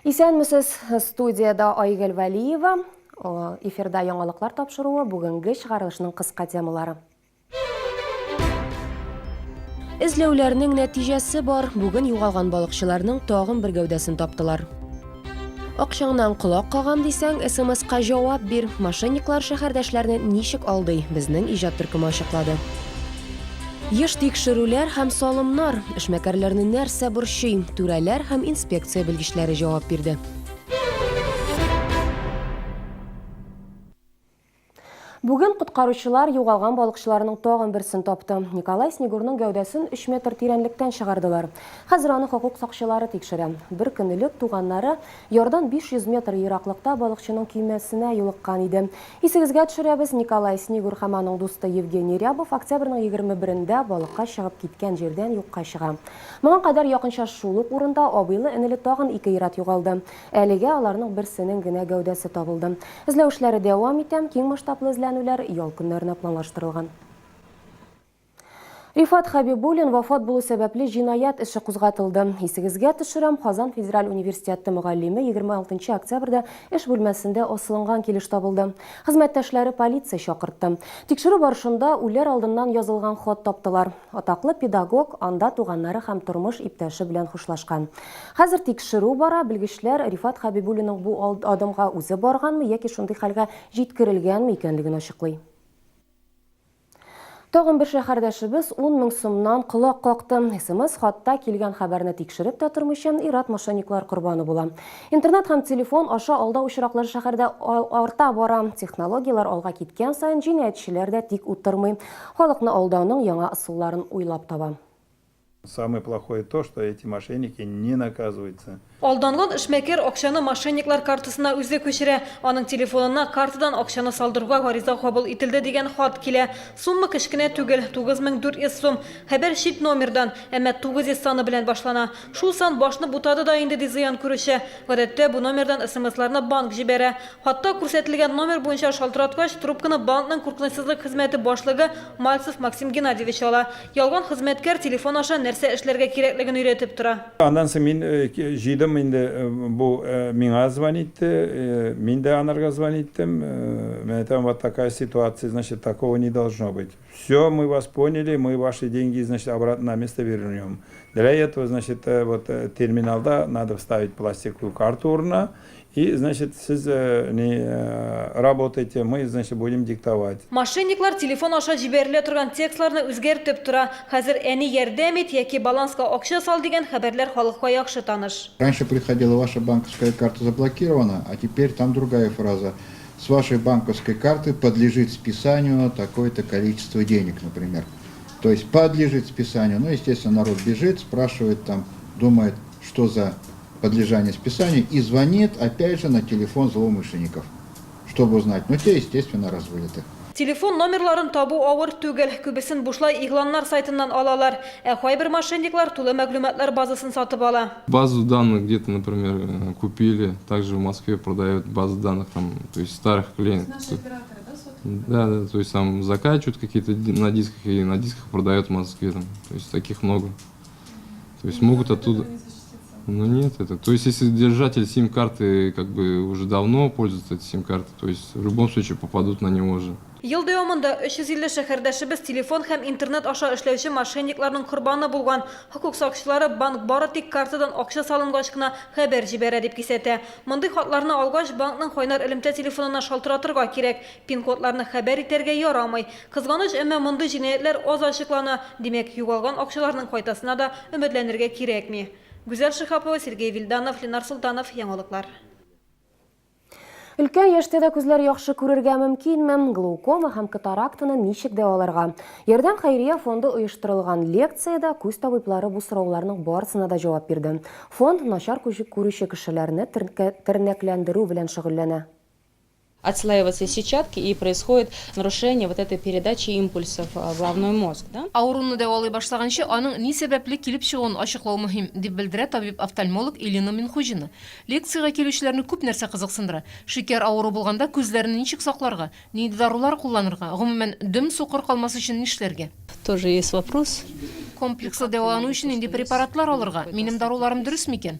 Исәнмесез, студиядә Айгөл Вәлиева. Эфирда яңалыклар тапшыруы, бүгенге чыгарылышның кыска темалары. Эзләүләрнең нәтиҗәсе бар. Бүген югалган балыкчыларның тагын бер гәүдәсен таптылар. Акчаңнан колак кагам дисәң, СМСка җавап бир. Мошенниклар шәһәрдәшләрне ничек алдый, безнең иҗат төркеме ачыклады. Еш тикшерүләр һәм салымнар. Эшмәкәрләрне нәрсә борчый? Түрәләр һәм инспекция белгечләре җавап бирде. Бүген коткаручылар югалган балыкчыларның тагын берсен тапты. Николай Снегурның гәүдәсен өч метр тирәнлектән чыгардылар. Хәзер аны хокук сакчылары тикшерә. Бер көн элек туганнары ярдан 500 метр ераклыкта балыкчының көймәсенә юлыккан иде. Исегезгә төшерәбез, Николай Снегур һәм аның дусты Евгений Рябов октябрьнең 21-ндә балыкка чыгып киткән җирдән юкка чыга. Моңа кадәр якынча шул ук урында абыйлы-энеле тагын ике ир-ат югалды. Әлегә аларның берсенең генә гәүдәсе табылды. Эзләү эшләре дәвам итә, киң масштаблы эзләнүләр ял көннәренә планлаштырылган. Рифат Хәбибуллин вафат булу сәбәпле җинаять эше кузгатылды. Исегезгә төшерәм, Казан федераль университеты мөгаллиме 26 октябрьдә эш бүлмәсендә асылынган килеш табылды. Хезмәттәшләре полиция чакыртты. Тикшерү барышында үләр алдыннан язылган хат таптылар. Атаклы педагог анда туганнары һәм тормыш иптәше белән хушлашкан. Хәзер тикшерү бара, белгечләр Рифат Хәбибуллинның бу адымга үзе барганмы яки шундый хәлгә җиткерелгәнме икәнлеген ачыклый. Тагын бер шәһәрдәшебез ун мең сумнан колак какты. СМС-хатта килгән хәбәрне тикшереп тә тормыйча, ир-ат мошенниклар корбаны була. Интернет һәм телефон аша алдау очраклары шәһәрдә арта бара. Технологияләр алга киткән саен җинаятьчеләр дә тик утырмый. Халыкны алдауның яңа ысулларын уйлап таба. Самое плохое то, что эти мошенники не наказываются. Алданган эшмәкәр акчаны мошенниклар картасына үзе күчерә. Аның телефонына картадан акчаны салдыруга гариза кабул ителде дигән хат килә. Сумма кечкенә түгел, 9400 сум. Хәбәр чит номердан, әмма 900 саны белән башлана. Шул сан башны бутады да инде, ди зыян күрүче. Гадәттә, бу номердан смсларны банк җибәрә. Хатта күрсәтелгән номер буенча шалтыраткач, трубканы банкның куркынычсызлык хезмәте башлыгы Мальцев Максим Геннадьевич ала. Ялган хезмәткәр телефон аша нәрсә эшләргә кирәклеген өйрәтеп тора. Аннан соң мин җыйдым инде, бу миңа звонить итте, мин дә анарга звонить иттем. Мин әйтәм, вот такая ситуация, значит, такого не должно быть. Все, мы вас поняли, мы ваши деньги, значит, обратно на место вернем. Для этого, значит, вот терминалда надо вставить пластиковую карту урынына, И, значит, сез не работаете, мы, значит, будем диктовать. Мошенниклар телефон аша җибәрелә торган текстларны үзгәртеп тора. Хәзер әни ярдәм ит яки баланска акча сал дигән хәбәрләр халыкка яхшы таныш. Раньше приходила ваша банковская карта заблокирована, а теперь там другая фраза. С вашей банковской карты подлежит списанию такое-то количество денег, например. То есть подлежит списанию. Ну, естественно, народ бежит, спрашивает там, думает, что за подлежание списанию и звонит опять же на телефон злоумышленников, чтобы узнать. Но те, естественно, разводят их. Телефон номерларын табу авыр түгел, күбесен бушлай игъланнар сайтыннан алалар. Ә кайбер мошенниклар тулы мәгълүматлар базасын сатып ала. Базу данных где-то, например, купили, также в Москве продают базы данных, там, то есть старых клиентов. Наши операторы, да, сотовые? Да, да, то есть там закачивают какие-то на дисках и на дисках продают в Москве, там, то есть таких много. То есть могут оттуда... Ну нет, это, то есть если держатель сим-карты как бы уже давно пользуется этой сим-картой, то есть в любом случае попадут на него же. Ел дәвамында 350 шәһәрдәшебез телефон һәм интернет аша эшләүче мошенникларның корбаны булган. Хокук сакчылары банк бары тик картадан акча салынгач кына хәбәр җибәрә дип кисәтә. Мондый хатларны алгач, банкның кайнар элемтә телефонына шалтыратырга кирәк. Пин-кодларны хәбәр итәргә ярамый. Кызганыч, әмма мондый җинаятьләр аз ачыклана. Димәк, югалган акчаларның кайтасына да өметләнергә кирәкми. Гүзәл Шиһапова, Сергей Вильданов, Ленар Солтанов, Яңалыклар. Өлкән яшьтә дә күзләр яхшы күрергә мөмкинме? Глаукома һәм катарактаны ничек дәваларга? Ярдәм хәйрия фонды оештырылган лекциядә күз табиблары бу сорауларның барысына да җавап бирде. Фонд начар күрүче кешеләрне тернәкләндерү белән шөгыльләнә. Отслаиваться из сетчатки и происходит нарушение вот этой передачи импульсов в головной мозг, да. Авыруны дәвалый башлаганчы, аның ни сәбәпле килеп чыгуын ачыклау мөһим, дип белдерә табиб-офтальмолог Элина Минхуҗина. Лекциягә килүчеләрне күп нәрсә кызыксындыра. Шикәр авыруы булганда күзләрне ничек сакларга, нинди дарулар кулланырга, гомумән, дөм сукыр калмас өчен нишләргә? Тоже есть вопрос. Комплекслы дәвалану өчен нинди препаратлар алырга, минем даруларым дөрес микән?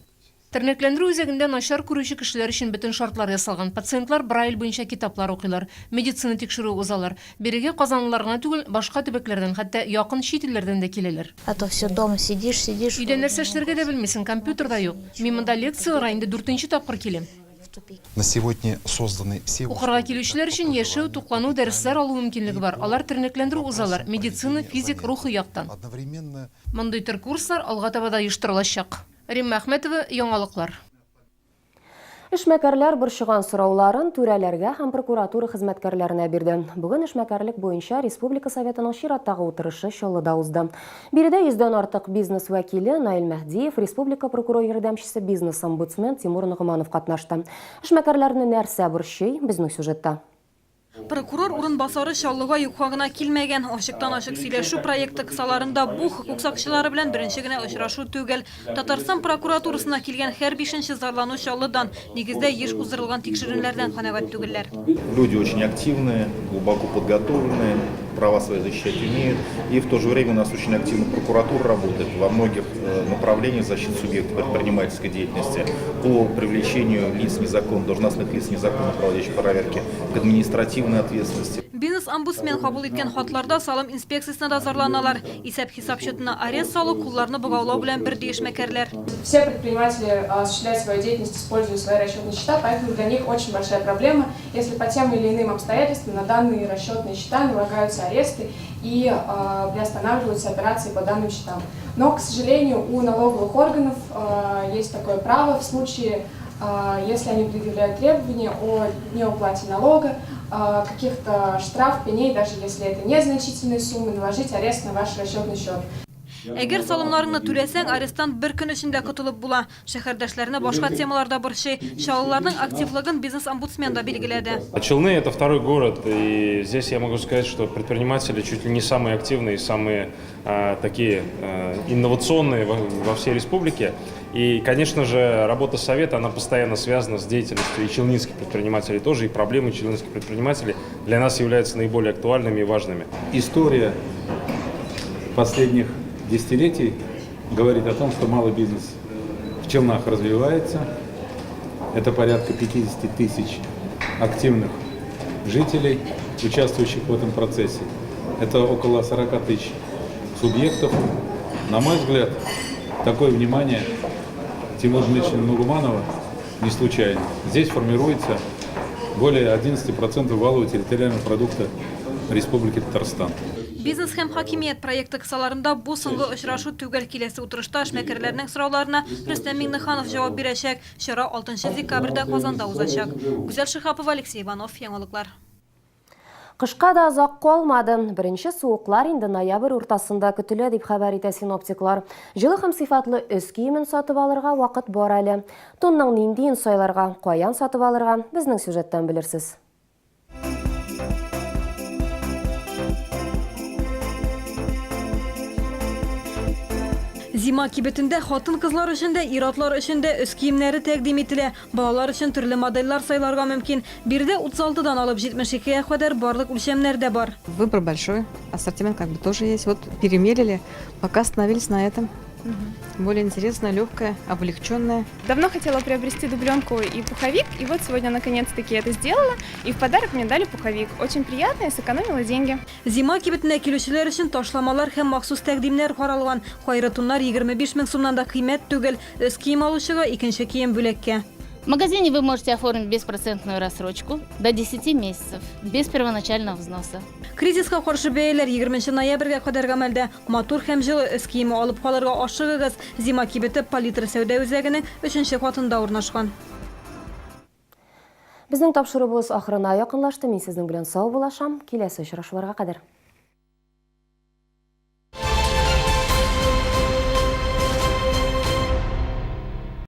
Тернәкләндерү үзәгендә начар күрүче кешеләр өчен бөтен шартлар ясалган. Пациентлар Брайль буенча китаплар укыйлар, медицина тикшерүе узалар. Бирегә казанлылар гына түгел, башка төбәкләрдән, хәтта якын чит илләрдән дә киләләр. А то все дома сидишь, сидишь. Өйдә нәрсә эшләргә дә белмисең, компьютер да юк. Мин монда лекцияләргә инде дүртенче тапкыр киләм. В тупике. На сегодня созданы все Укырга условия килүчеләр как по өчен яшәү, проживанию, туклану, по дәресләр питанию алу мөмкинлеге и бар. по Алар тернәкләндерү вопросам узалар, медицина, проведения физик, занятий. рухи яктан. Одновременно Мондый төр курслар алга таба да оештырылачак. Римма Әхмәтова, Яңалыклар. Эшмәкәрләр борчыган сорауларын түрәләргә һәм прокуратура хезмәткәрләренә бирде. Бүген эшмәкәрлек буенча Республика Советының чираттагы утырышы Чаллыда узды. Биредә йөздән артык бизнес вәкиле Наил Мәһдиев, республика прокурор ярдәмчесе, бизнес-омбудсмен Тимур Ногманов катнашты. Эшмәкәрләрне нәрсә борчый, безнең сюжетта. Прокурор урынбасары Чаллыга юкка гына килмәгән. Ачыктан-ачык сөйләшү проекты кысаларында бу хокук сакчылары белән беренче генә очрашу түгел. Татарстан прокуратурасына килгән һәр бишенче зарлану Чаллыдан. Нигездә еш уздырылган тикшеренүләрдән канәгать түгелләр. Люди очень активные, глубоко подготовленные, права свои защищать умеют. И в то же время у нас очень активно прокуратура работает во многих э, направлениях защиты субъектов предпринимательской деятельности по привлечению лиц незаконно, должностных лиц незаконно проводящих проверки к административной ответственности. Бизнес-омбудсмен кабул иткән хатларда салым инспекциясенә дә зарланалар. Исәп-хисап счетына арест салу кулларны богаулау белән бер ди эшмәкәрләр. Все предприниматели осуществляют свою деятельность, используя свои расчетные счета, поэтому для них очень большая проблема, если по тем или иным обстоятельствам на данные расчетные счета налагаются аресты и приостанавливаются операции по данным счетам. Но, к сожалению, у налоговых органов есть такое право в случае, если они предъявляют требования о неуплате налога, каких-то штраф, пеней, даже если это незначительные суммы, наложить арест на ваш расчетный счет. Әгәр салымнарыңны түләсәң, аресттан бер көн эчендә котылып була. Шәһәрдәшләрне башка темалар да борчый. Чаллыларның активлыгын бизнес-омбудсмен да билгеләде. Челны это второй город, и здесь я могу сказать, что предприниматели чуть ли не самые активные, самые а, такие а, инновационные во, во всей республике. И, конечно же, работа совета, она постоянно связана с деятельностью и челнинских предпринимателей тоже, и проблемы челнинских предпринимателей для нас являются наиболее актуальными и важными. История последних десятилетий говорит о том, что малый бизнес в Челнах развивается. Это порядка 50 тысяч активных жителей, участвующих в этом процессе. Это около 40 тысяч субъектов. На мой взгляд, такое внимание Тимура Дмитриевича Нугуманова не случайно. Здесь формируется более 11% валового территориального продукта Республики Татарстан. Бизнес һәм хакимият проекты кысаларында бу соңгы очрашу түгел. Киләсе утырышта эшмәкәрләрнең сорауларына Рөстәм Миңнеханов җавап бирәчәк. Чара 6 декабрьдә Казанда узачак. Гүзәл Шиһапова, Алексей Иванов, Яңалыклар. Кышка да озак калмады. Беренче суыклар инде ноябрь уртасында көтелә, дип хәбәр итә синоптиклар. Җылы һәм сыйфатлы өс киемен сатып алырга вакыт бар әле. Тунның ниндиен сайларга, каян сатып алырга, безнең сюжеттан белерсез. Зима кибетендә хатын-кызлар өчен дә, ир-атлар өчен дә өс киемнәре тәкъдим ителә. Балалар өчен төрле модельләр сайларга мөмкин. Биредә 36 дан алып 72 гә кадәр барлык үлчәмнәр дә бар. Выбор большой, ассортимент как бы тоже есть. Вот перемерили, пока остановились на этом. Более интересное, легкое, облегченное. Давно хотела приобрести дубленку и пуховик, и вот сегодня наконец-таки это сделала. И в подарок мне дали пуховик. Очень приятно, я сэкономила деньги. Зима кибетенә килүчеләр өчен ташламалар һәм махсус тәкъдимнәр каралган. Кайры туннар 25 мең сумнан да кыйммәт түгел. Өс кием алучыга икенче кием бүләккә. В магазине вы можете оформить беспроцентную рассрочку до 10 месяцев, без первоначального взноса. Кризиска каршы бәяләр 20 ноябрьгә кадәр гамәлдә. Матур һәм җылы өс киеме алып калырга ашыгыгыз. Зима кибете Палитра сәүдә үзәгенең өченче катында урнашкан. Безнең тапшыруыбыз ахырына якынлашты. Мин сезнең белән саубуллашам. Киләсе очрашуларга кадәр.